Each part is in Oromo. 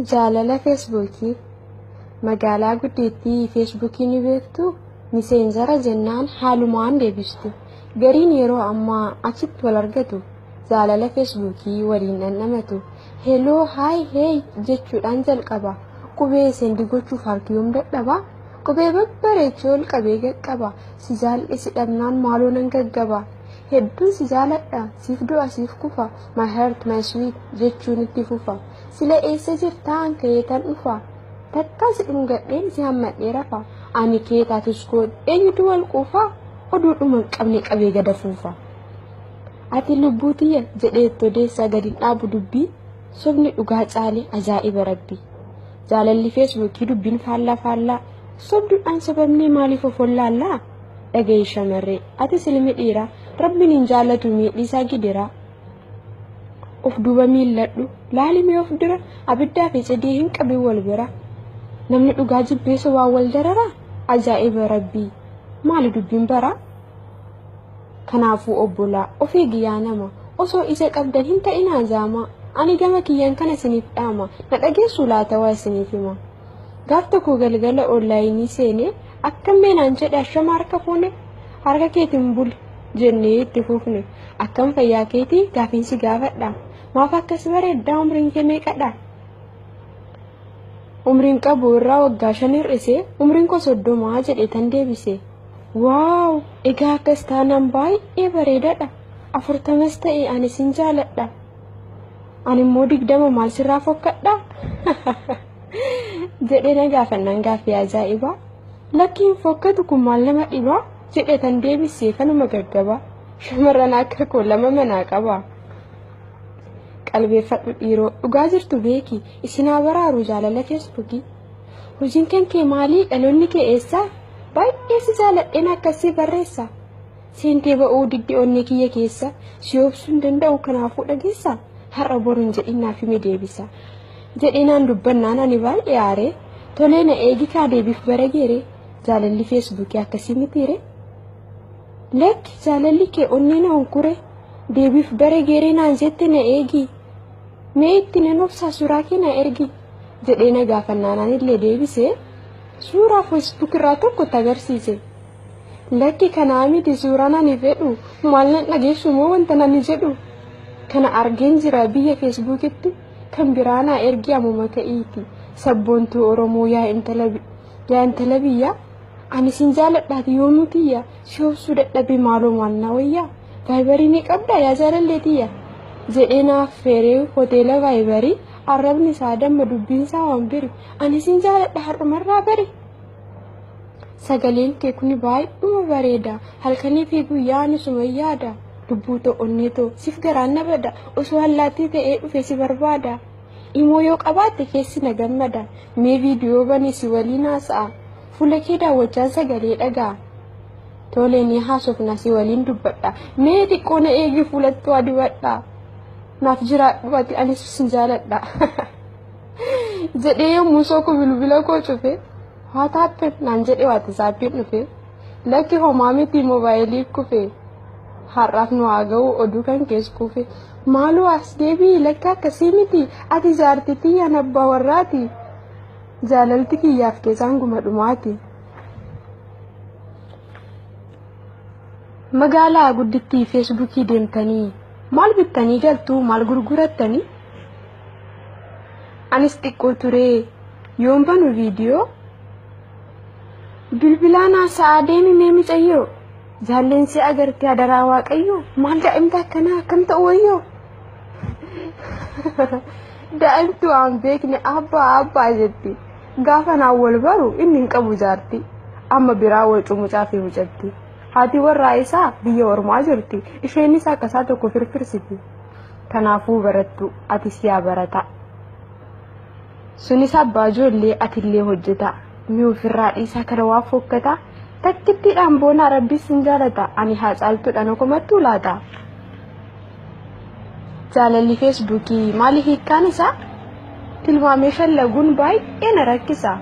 Jaalala feesbuukii. Magaalaa guddittii feesbuukii ni beektuu? Miseenjara jennaan haalumaan deebistu. Gariin yeroo ammaa achitti wal argatu. Jaalala feesbuukii waliin dhandhamatu. Hello, hi, hey jechuudhaan jalqaba. Qubee send gochuuf harki yoom dadhaba? Qubee babbareechee ol qabee qaqqaba. Si jaalladhe si dhabnaan maaloo nan gaggaba. Hedduun si jaaladha, siif du'a siif kufa, my heart my sweet jechuun itti fufa. Sila eessa jirtaa an ka'ee tan dhufa. Takkaa si dhungadheen si hammadhee rafa. Ani kee taatus koo eenyutu wal quufa? Oduudhuma hin qabne qabee gada fuufa. Ati lubbuu tiyya jedhee itti odeessaa gadi hin dhaabu dubbii. Sobni dhugaa caale ajaa'iba rabbi. Jaalalli feesbuukii dubbiin faallaa faallaa. Sobduudhaan sobamnee maaliif of wallaallaa? Dhaga'i shamarree, atis ilmi dhiiraa, rabbiin hin jaallatu miidhiisaa gidiraa. Of duuba miilladhu, laali mee of dura, abiddaa fi cidii hin qabin wal bira. Namni dhugaa jibbee sobaan wal dararaa? Ajaa'iba rabbii, maali dubbiin baraa? Kanaafuu obbolaa, of eegi yaa nama, osoo ija qabdan hin ta'inaa jaamaa. Ani gama kiyyaan kana isiniif dhaama, na dhageessuu laata waa isiniif hima. Gaaf tokko galgala onlaayinii seenee akkam mee naan jedhe ashama harka fuune harka keetiin buli jennee itti fufne. Akkam fayyaa keetii gaafiin si gaafadha. Maaf akkas bareeddaa umriin kee meeqadha? Umriin qabu irraa waggaa 5 hir'isee umriin koo 30 jedhee tan deebise. Wow egaa akkas taanaan baay'ee bareedadha. 40s ta'e ani sin jaaladha. Ani immoo 20 maal sirraa fokkadha? Jedhee na gaafannaan gaaffii ajaa'ibaa. Lakki hin fokkatu kun maal nama dhibaa? Jedhe tan deebisee kanuma gaggabaa. Shamarran akka koo lama manaa qaba. Qalbeeffadhu dhiiroo dhugaa jirtu beeki isin haa baraaru jaalala feesbuukii. Hojiin kan kee maalii dhaloonni kee eessaa? Baay'ee si jaaladheen akkasii barreessa. Seentee ba'uu didde onnee kiyya keessa si obsuu hin danda'u kanaafuu dhageessa har'a boru hin jedhin naaf himi deebisa. Jedhee naan dubbannaan ani baay'ee aaree tolee na eegi kaa deebiif bara geere jaalalli feesbuukii akkasii mitiire. Lakki jaalalli kee onnee na hunkure deebiif bara geeree naan jette na eegi mee itti nan obsaa suuraa kee na ergi jedhee na gaafannaan anillee deebise suuraa feesbuuk irraa tokko itti agarsiise. Lakki kanaa miti suuraan ani fedhu maal nan dhageessu moo wanta nani jedhu kana argeen jira biyya feesbuukitti kan biraa naa ergi amuma ka'iiti sabboontuu Oromoo yaa intala biyyaa ani sin jaaladhaati yoomuu tiyya si obsuu dadhabe maaloo maal naa wayyaa vaayibarii ni qabdaa yaa jaalallee tiyya jedhee naaf feeree hoteela vaayibarii arrabni isaa damma dubbiin isaa waan biri ani sin jaaladha har'umarraa bari. Sagaleen kee kuni baay'uma bareeda halkanii fi guyyaa ani suma yaada lubbuu too onnee too sif garaan na bada osoo allaattii ta'ee dhufe si barbaada imoo yoo qabaatte keessi na gammada mee viidiyoo bani si waliin haasa'a fuula kee daawwachaan sagalee dhaga'a tolee ni haasofna si waliin dubbadha mee xiqqoo na eegi fuulattuu adibadha naaf jiraadhu ati anis sin jaaladha jedhee yommuu sooku bilbila koo cufe What happened naan jedhe waatisaappiin dhufe lakki homaa miti moobaayilii kufe har'aaf nu haa ga'u oduu kan kees kufe maaloo as deebi'i lakki akkasii miti ati jaartii tiyyaan abbaa warraati jaalalti kiyyaaf keessaan guma dhumaati. Magaalaa guddittii feesbuukii deemtanii maal bittanii galtuu maal gurgurattanii? Anis xiqqoo turee yoon banu viidiyoo bilbilaan haasa'aa deemi mee micayyoo jaalleen si agarte adaraa waaqayyoo maal daa'imti akkanaa akkam ta'u wayyoo daa'imti waan beekne abbaa abbaa jetti gaafa naan wal baru inni hin qabu jaarti amma biraa wacu mucaa fi mucatti haati warraa isaa biyya ormaa jirti isheenis akkasaa tokko firfirsiti. Kanaafuu barattu atis yaa barataa. Sunis abbaa ijoollee atillee hojjetaa. Mee ofirraa dhiisaa kana waan fokkataa. Takkittiidhaan boonaa rabbis sin jaalata. Ani haa caaltuudha na komattuu laata? Jaalalli feesbuukii maali hiikkaan isaa? Tilmaamee shallaguun baay'ee na rakkisa.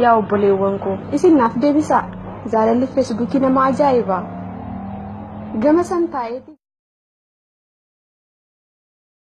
Yaa obboleewwan koo isin naaf deebisaa. Jaalalli feesbuukii nama ajaa'iba. Gama san taa'eeti.